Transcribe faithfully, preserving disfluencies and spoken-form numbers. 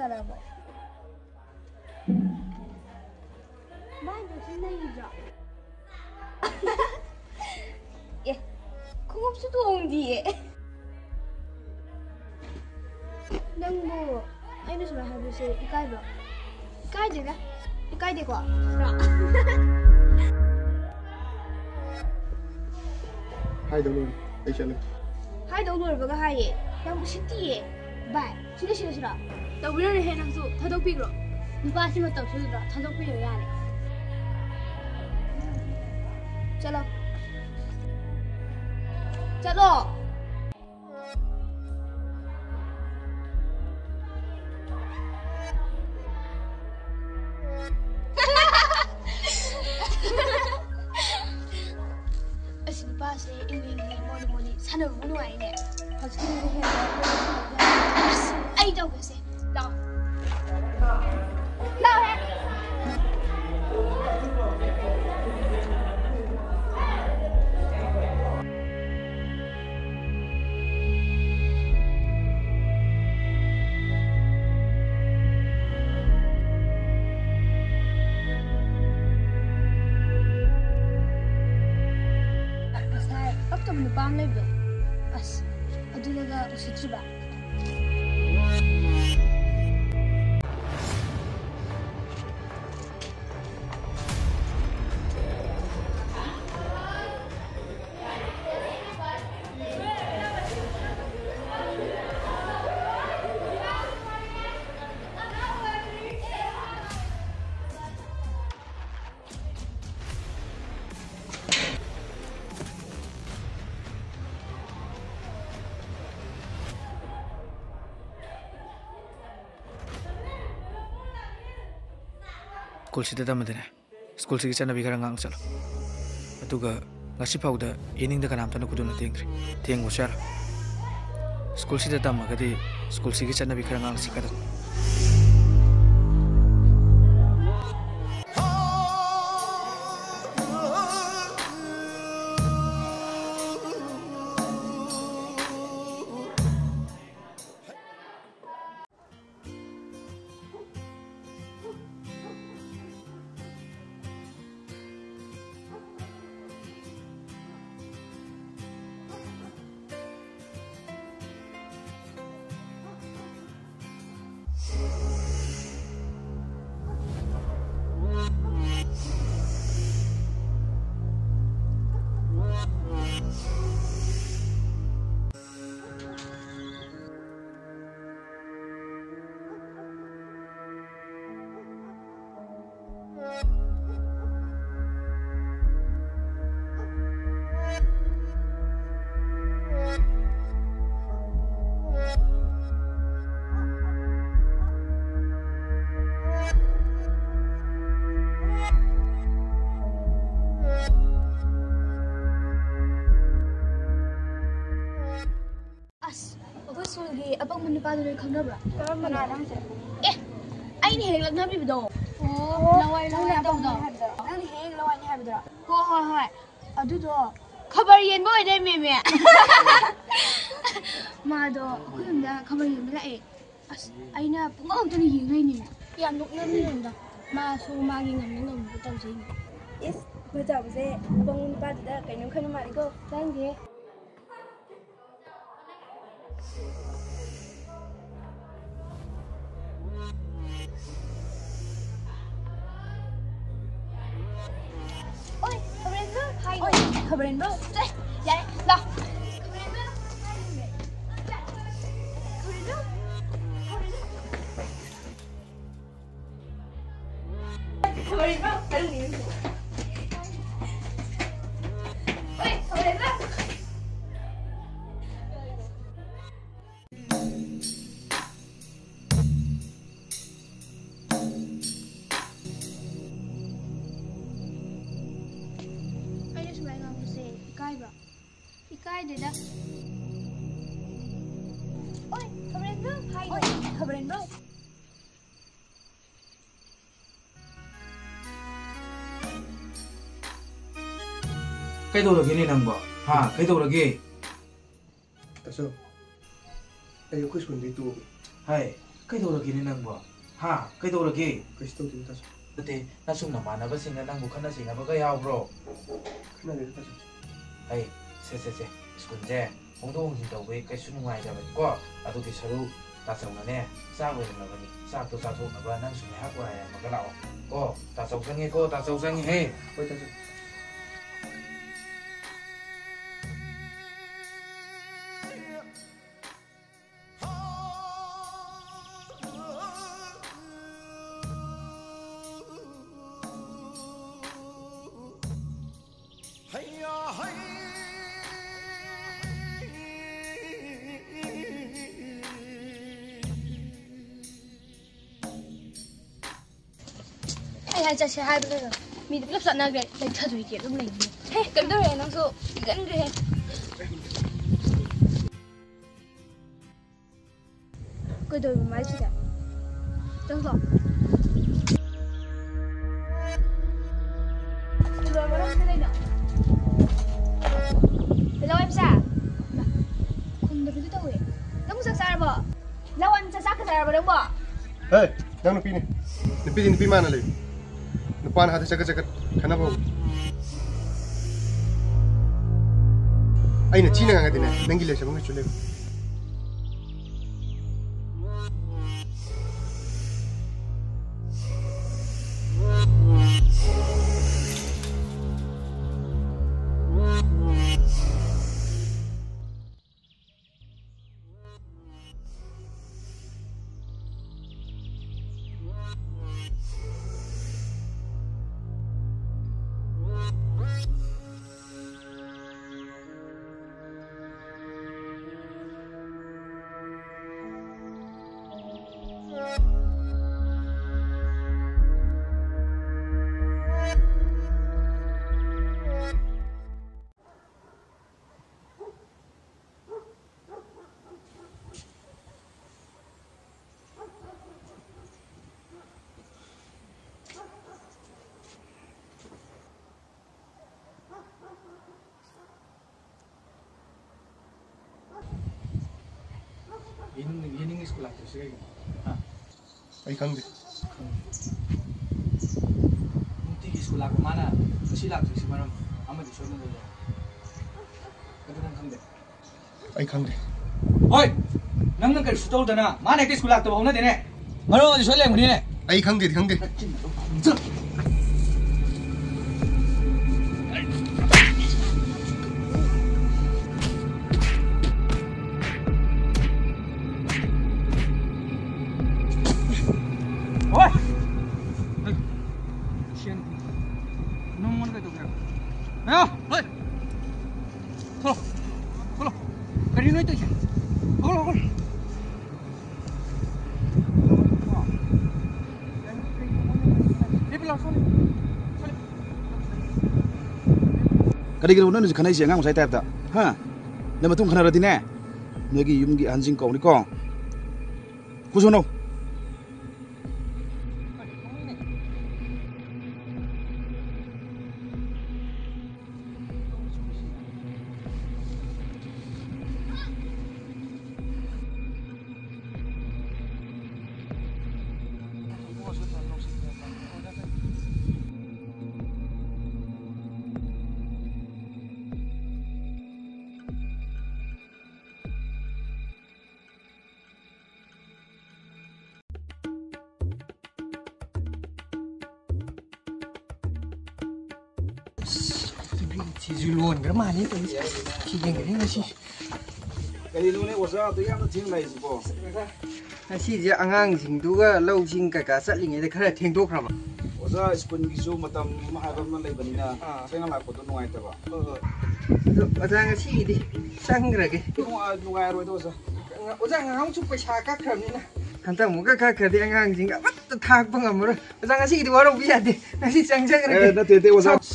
ꯆꯥꯔꯕꯣ? ꯃꯥꯏꯗꯣ ꯁꯤ ꯅꯩꯗ꯭ꯔꯣ? ꯑꯦ, ꯈꯣꯡꯎꯞꯁꯨ ꯇꯣꯡꯗꯤꯌꯦ꯫ ꯅꯪꯕꯨ ꯑꯩꯅ ꯁꯨꯃꯥꯏꯅ ꯍꯥꯏꯕꯁꯦ ꯏꯀꯥꯏꯕ꯭ꯔꯣ? ꯏꯀꯥꯏꯗꯦꯗ꯫ ꯏꯀꯥꯏꯗꯦꯀꯣ? ꯍꯥꯏꯗꯧ ꯂꯣꯏꯔꯦ, ꯑꯩ ꯆꯠꯂꯒꯦ꯫ ꯍꯥꯏꯗꯧ ꯂꯣꯏꯔꯕꯒ ꯍꯥꯏꯌꯦ꯫ ꯌꯥꯝ ꯎꯁꯤꯠꯇꯤꯌꯦ꯫ ꯚꯥꯏ, ꯁꯤꯗ ꯁꯤꯗ ꯁꯤꯗ꯫ ꯇꯧꯕꯤꯔꯣꯅꯦꯍꯦ ꯅꯪꯁꯨ, ꯊꯥꯗꯣꯛꯄꯤꯈ꯭ꯔꯣ꯫ ꯅꯨꯄꯥꯁꯤ ꯃꯇꯧ ꯁꯨꯗ꯭ꯔꯣ? ꯊꯥꯗꯣꯛꯄꯤꯔꯣ ꯌꯥꯔꯦ꯫ ꯆꯠꯂꯣ꯫ ꯆꯠꯂꯣ꯫ ꯑꯁ, ꯅꯨꯄꯥꯁꯦ ꯏꯪ ꯏꯪ ꯏꯪ, ꯃꯣꯂꯤ ꯃꯣꯂꯤ, ꯁꯥꯟꯅꯕꯕꯨ ꯅꯨꯡꯉꯥꯏꯅꯦ꯫ ꯍꯧꯖꯤꯛꯀꯤꯗꯨꯅ ꯍꯦꯟꯅ ꯑꯁ, ꯑꯩ ꯇꯧꯒꯦꯁꯦ꯫ ꯂꯥꯛꯑꯣ꯫ ꯂꯥꯛꯑꯣꯍꯦ꯫ ꯉꯁꯥꯏ ꯄꯛꯇꯕ ꯅꯨꯄꯥ ꯑꯃ ꯂꯩꯕꯗꯣ, ꯑꯁ, ꯑꯗꯨꯅꯒ ꯎꯁꯤꯠꯇ꯭ꯔꯤꯕ꯫ ꯁ꯭ꯀꯨꯜꯁꯤꯗ ꯇꯝꯃꯗꯤꯅꯦ, ꯁ꯭ꯀꯨꯜꯁꯤꯒꯤ ꯆꯠꯅꯕꯤ ꯈꯔ ꯉꯥꯛꯅ ꯆꯠꯂꯨ꯫ ꯑꯗꯨꯒ ꯉꯁꯤ ꯐꯥꯎꯗ ꯌꯦꯅꯤꯡꯗ ꯀꯅꯥꯝꯇꯅ ꯈꯨꯗꯣꯜ ꯊꯦꯡꯗ꯭ꯔꯤ꯫ ꯊꯦꯡꯕꯁꯨ ꯌꯥꯔꯣꯏ꯫ ꯁ꯭ꯀꯨꯜꯁꯤꯗ ꯇꯝꯃꯒꯗꯤ ꯁ꯭ꯀꯨꯜꯁꯤꯒꯤ ꯆꯠꯅꯕꯤ ꯈꯔ ꯉꯥꯛꯅ ꯆꯠꯀꯗꯕ꯫ ꯑꯄꯪꯕ ꯅꯨꯄꯥꯗꯨ ꯅꯣꯏ ꯈꯪꯅꯕ꯭ꯔꯥ? ꯀꯔꯝꯕꯅꯣ ꯅꯪꯁꯦ? ꯑꯦ, ꯑꯩꯅ ꯍꯦꯛ ꯂꯛꯅꯕꯤꯕꯗꯣ꯫ ꯑꯣ, ꯂꯋꯥꯏ ꯅꯪꯅ ꯂꯋꯥꯏ ꯇꯧꯕꯗꯣ꯫ ꯍꯥꯏꯕꯗꯣ? ꯅꯪꯅ ꯍꯦꯛ ꯂꯋꯥꯏꯅꯤ ꯍꯥꯏꯕꯗꯨꯔꯣ? ꯍꯣꯏ, ꯍꯣꯏ, ꯍꯣꯏ꯫ ꯑꯗꯨꯗꯣ ꯈꯕꯔ ꯌꯦꯟꯕ ꯑꯣꯏꯗꯣꯏꯅꯦꯃꯦ꯫ ꯃꯥꯗꯣ ꯑꯩꯈꯣꯏ ꯌꯨꯝꯗ ꯈꯕꯔ ꯌꯦꯟꯕ ꯂꯥꯛꯑꯦ꯫ ꯑꯁ, ꯑꯩꯅ ꯄꯨꯡꯉꯥꯎ ꯑꯝꯇꯅ ꯌꯦꯡ ꯂꯩꯅꯤꯅꯦ꯫ ꯌꯥꯝ ꯅꯣꯛꯅꯤꯡꯉꯤꯗ꯫ ꯃꯥꯁꯨ ꯃꯥꯒꯤ ꯉꯝꯅ ꯉꯝꯅꯕ ꯇꯧꯖꯩꯅꯦ꯫ ꯏꯁ, ꯐꯖꯕꯁꯦ ꯄꯪ ꯅꯨꯄꯥꯗꯨꯗ ꯀꯩꯅꯣꯝ ꯈꯟꯕ ꯃꯥꯜꯂꯤꯀꯣ꯫ ꯈꯪꯗꯦ꯫ ꯑꯣꯏ, ꯈꯕꯔꯦꯟꯗ꯭ꯔꯣ, ꯍꯥꯏ꯫ ꯑꯣꯏ, ꯈꯕꯔꯦꯟꯗ꯭ꯔꯣ, ꯁꯦ, ꯌꯥꯔꯦ, ꯂꯥꯎ꯫ ꯈꯕꯔꯦꯟꯗ꯭ꯔꯣ, ꯈꯕꯔꯦꯟꯗ꯭ꯔꯣ꯫ ꯑꯩꯅ ꯁꯨꯃꯥꯏꯅ ꯉꯥꯡꯕꯁꯦ ꯏꯀꯥꯏꯕ꯭ꯔꯣ? ꯏꯀꯥꯏꯗꯦꯗ꯫ ꯑꯣꯏ, ꯈꯕꯔꯦꯟꯗ꯭ꯔꯣ, ꯍꯥꯏ꯫ ꯑꯣꯏ, ꯈꯕꯔꯦꯟꯗ꯭ꯔꯣ꯫ ꯀꯩꯗꯧꯔꯒꯦꯅꯦ ꯅꯪꯕꯣ? ꯍꯥ? ꯀꯩꯗꯧꯔꯒꯦ? ꯇꯥꯆꯧ, ꯑꯩ ꯑꯩꯈꯣꯏ ꯁ꯭ꯀꯨꯜꯗꯒꯤ ꯇꯣꯛꯑꯒꯦ꯫ ꯍꯥꯏ, ꯀꯩꯗꯧꯔꯒꯦꯅꯦ ꯅꯪꯕꯣ? ꯍꯥ? ꯀꯩꯗꯧꯔꯒꯦ? ꯀꯩꯁꯨ ꯇꯧꯗꯦꯗ, ꯇꯥꯆꯧ꯫ ꯅꯠꯇꯦ, ꯅꯁꯨꯝ ꯅꯃꯥꯟꯅꯕꯁꯤꯡꯅ ꯅꯪꯕꯨ ꯈꯠꯅ ꯆꯩꯅꯕꯒ ꯌꯥꯎꯕ꯭ꯔꯣ? ꯈꯠꯅꯗꯦꯗ, ꯇꯥꯆꯧ꯫ ꯍꯩ, ꯁꯦ, ꯁꯦ, ꯁꯦ, ꯁ꯭ꯀꯨꯜꯁꯦ ꯍꯣꯡꯗꯣꯛ ꯍꯣꯡꯖꯤꯟ ꯇꯧꯕꯩ ꯀꯩꯁꯨ ꯅꯨꯡꯉꯥꯏꯇꯕꯅꯤꯀꯣ꯫ ꯑꯗꯨꯒꯤ ꯁꯔꯨꯛ ꯇꯥꯆꯧꯅꯅꯦ, ꯆꯥꯛ ꯂꯣꯏꯔꯝꯂꯕꯅꯤ꯫ ꯆꯥꯛꯇꯣ ꯆꯥꯊꯣꯛꯅꯕ ꯅꯪꯁꯨ ꯉꯥꯏꯍꯥꯛ ꯋꯥꯏꯔꯝꯃꯒ ꯂꯥꯛꯑꯣ ꯀꯣ꯫ ꯇꯥꯆꯧ ꯆꯪꯉꯦꯀꯣ, ꯇꯥꯆꯧ ꯆꯪꯉꯦꯍꯦ꯫ ꯍꯣꯏ, ꯇꯥꯆꯧ꯫ ꯑꯩ ꯍꯥꯏ ꯆꯠꯁꯦ ꯍꯥꯏꯕꯗꯨꯗ ꯃꯤꯗꯤ ꯄꯨꯂꯞ ꯆꯠꯅꯈ꯭ꯔꯦ, ꯂꯩꯊꯗꯣꯏꯒꯦ ꯑꯗꯨꯝ ꯂꯩꯅꯤ꯫ ꯍꯦ, ꯀꯩꯝ ꯇꯧꯔꯣꯏ, ꯅꯪꯁꯨ ꯀꯤꯒꯟꯈ꯭ꯔꯦꯍꯦ꯫ ꯀꯩꯗꯧꯔꯤꯅꯣ ꯃꯥꯏꯁꯤꯗ? ꯆꯪꯁꯤꯜꯂꯣ꯫ ꯀꯩꯗꯧꯔꯕ ꯅꯪ ꯁꯤꯗ ꯂꯩꯅꯣ? ꯍꯜꯂꯣ, ꯏꯝꯆꯥ꯫ ꯈꯨꯝꯗꯕꯤꯗꯤ ꯇꯧꯋꯦ꯫ ꯅꯪꯕꯨ ꯆꯥꯛ ꯆꯥꯔꯕꯣ? ꯂꯋꯥꯟ ꯆꯥꯛ ꯆꯥꯛꯀ ꯆꯥꯔꯕꯣ ꯅꯪꯕꯣ? ꯍꯦ, ꯅꯪ ꯅꯨꯄꯤꯅꯤ꯫ ꯅꯨꯄꯤꯗꯤ ꯅꯨꯄꯤ ꯃꯥꯟꯅ ꯂꯩꯌꯨ꯫ ꯅꯨꯄꯥꯅ ꯍꯥꯠꯇ ꯆꯀꯠ ꯆꯀꯠ ꯈꯟꯅꯕ ꯍꯧꯏ꯫ ꯑꯩꯅ ꯊꯤꯅ ꯉꯥꯡꯉꯗꯤꯅꯦ, ꯅꯪꯒꯤ ꯂꯦꯛꯆꯔ ꯑꯃ ꯀꯩꯁꯨ ꯂꯩꯔꯣꯏ꯫ ꯌꯦꯅꯤꯡ-, ꯌꯦꯅꯤꯡ ꯁ꯭ꯀꯨꯜ ꯂꯥꯛꯇ꯭ꯔꯤꯁꯦ ꯀꯩꯒꯤꯅꯣ? ꯍꯥ? ꯑꯩ ꯈꯪꯗꯦ꯫ ꯅꯨꯡꯇꯤꯒꯤ ꯁ꯭ꯀꯨꯜ ꯂꯥꯛꯄ ꯃꯥꯅ ꯉꯁꯤ ꯂꯥꯛꯇ꯭ꯔꯤꯁꯤ ꯃꯔꯝ ꯑꯃꯗꯤ ꯁꯣꯏꯗꯅ ꯂꯩꯔꯦ꯫ ꯑꯗꯨ ꯅꯪ ꯈꯪꯗꯦ? ꯑꯩ ꯈꯪꯗꯦ꯫ ꯍꯣꯏ! ꯅꯪꯅ ꯀꯔꯤꯁꯨ ꯇꯧꯗꯅ ꯃꯥꯅ ꯍꯦꯛꯇ ꯁ꯭ꯀꯨꯜ ꯂꯥꯛꯇꯕ ꯍꯧꯅꯗꯦꯅꯦ꯫ ꯃꯔꯝ ꯑꯃꯗꯤ ꯁꯣꯏ ꯂꯩꯔꯝꯒꯅꯤꯅꯦ꯫ ꯑꯩ ꯈꯪꯗꯦꯗꯤ ꯈꯪꯗꯦ꯫ ꯍꯣꯏ! ꯁꯦꯟ ꯅꯪꯉꯣꯟꯗ ꯀꯩꯗꯧꯒꯦ ꯍꯥꯏꯕ? ꯍꯥ? ꯍꯣꯏ! ꯊꯣꯛꯂꯣ! ꯊꯣꯛꯂꯣ! ꯀꯔꯤꯅꯣ ꯅꯣꯏ ꯇꯧꯔꯤꯁꯦ? ꯊꯣꯛꯂꯣ! ꯊꯣꯛꯂꯣ! ꯀꯔꯤꯒꯤꯅꯣ ꯅꯣꯏꯅꯁꯨ ꯈꯟꯅꯩꯁꯦ ꯑꯉꯥꯡ ꯃꯆꯥꯒꯤ ꯇꯥꯏꯞꯇ? ꯍꯥ? ꯅꯣꯏ ꯃꯇꯨꯡ ꯈꯟꯅꯔꯗꯤꯅꯦ, ꯅꯣꯏꯒꯤ ꯌꯨꯝꯒꯤ ꯑꯍꯟꯁꯤꯡ ꯀꯧꯅꯤꯀꯣ꯫ ꯄꯨꯁꯣꯅꯧ꯫ ꯁꯤꯁꯨ ꯂꯣꯟꯈ꯭ꯔ ꯃꯥꯜꯂꯦ ꯇꯧꯔꯤꯁꯦ꯫ ꯁꯤ ꯌꯦꯡꯒꯅꯤ ꯉꯁꯤ꯫ ꯀꯔꯤꯅꯣꯅꯦ ꯑꯣꯖꯥ ꯑꯗꯨ ꯌꯥꯝꯅ ꯊꯦꯡꯅ ꯂꯥꯛꯏꯁꯤꯕꯣ? ꯉꯁꯤꯁꯦ ꯑꯉꯥꯡꯁꯤꯡꯗꯨꯒ ꯂꯧꯁꯤꯡ ꯀꯩꯀꯥ ꯆꯠꯂꯤꯉꯩꯗ ꯈꯔ ꯊꯦꯡꯗꯣꯛꯈ꯭ꯔꯕ꯫ ꯑꯣꯖꯥ, ꯁ꯭ꯀꯨꯜꯒꯤꯁꯨ ꯃꯇꯝ ꯑꯃ ꯍꯥꯏꯕ ꯑꯃ ꯂꯩꯕꯅꯤꯅ ꯑꯥ꯫ ꯊꯦꯡꯅ ꯂꯥꯛꯄꯗꯣ ꯅꯨꯡꯉꯥꯏꯇꯕ꯫ ꯍꯣꯏ, ꯍꯣꯏ꯫ ꯑꯗꯣ ꯑꯣꯖꯥ, ꯉꯁꯤꯒꯤꯗꯤ ꯆꯪꯈ꯭ꯔꯒꯦ꯫ ꯅꯨꯡꯉꯥꯏ-, ꯅꯨꯡꯉꯥꯏꯔꯣꯏꯗ ꯑꯣꯖꯥ꯫ ꯑꯣꯖꯥ, ꯉꯍꯥꯟꯃꯨꯛꯁꯨ ꯄꯩꯁꯥ ꯀꯛꯈ꯭ꯔꯕꯅꯤꯅ꯫ ꯍꯟꯗꯛ ꯑꯃꯨꯛꯀ ꯀꯛꯈ꯭ꯔꯗꯤ ꯑꯉꯥꯡꯁꯤꯡ ꯑꯃꯠꯇ ꯊꯥꯛꯄ ꯉꯝꯃꯔꯣꯏ꯫ ꯑꯣꯖꯥ, ꯉꯁꯤꯒꯤꯗꯤ ꯋꯥꯔꯧꯕ ꯌꯥꯗꯦ꯫ ꯉꯁꯤ ꯆꯪꯖꯈ꯭ꯔꯒꯦ꯫ ꯑꯦ, ꯅꯠꯇꯦ, ꯅꯠꯇꯦ, ꯑꯣꯖꯥ꯫ ꯁꯥꯎ-,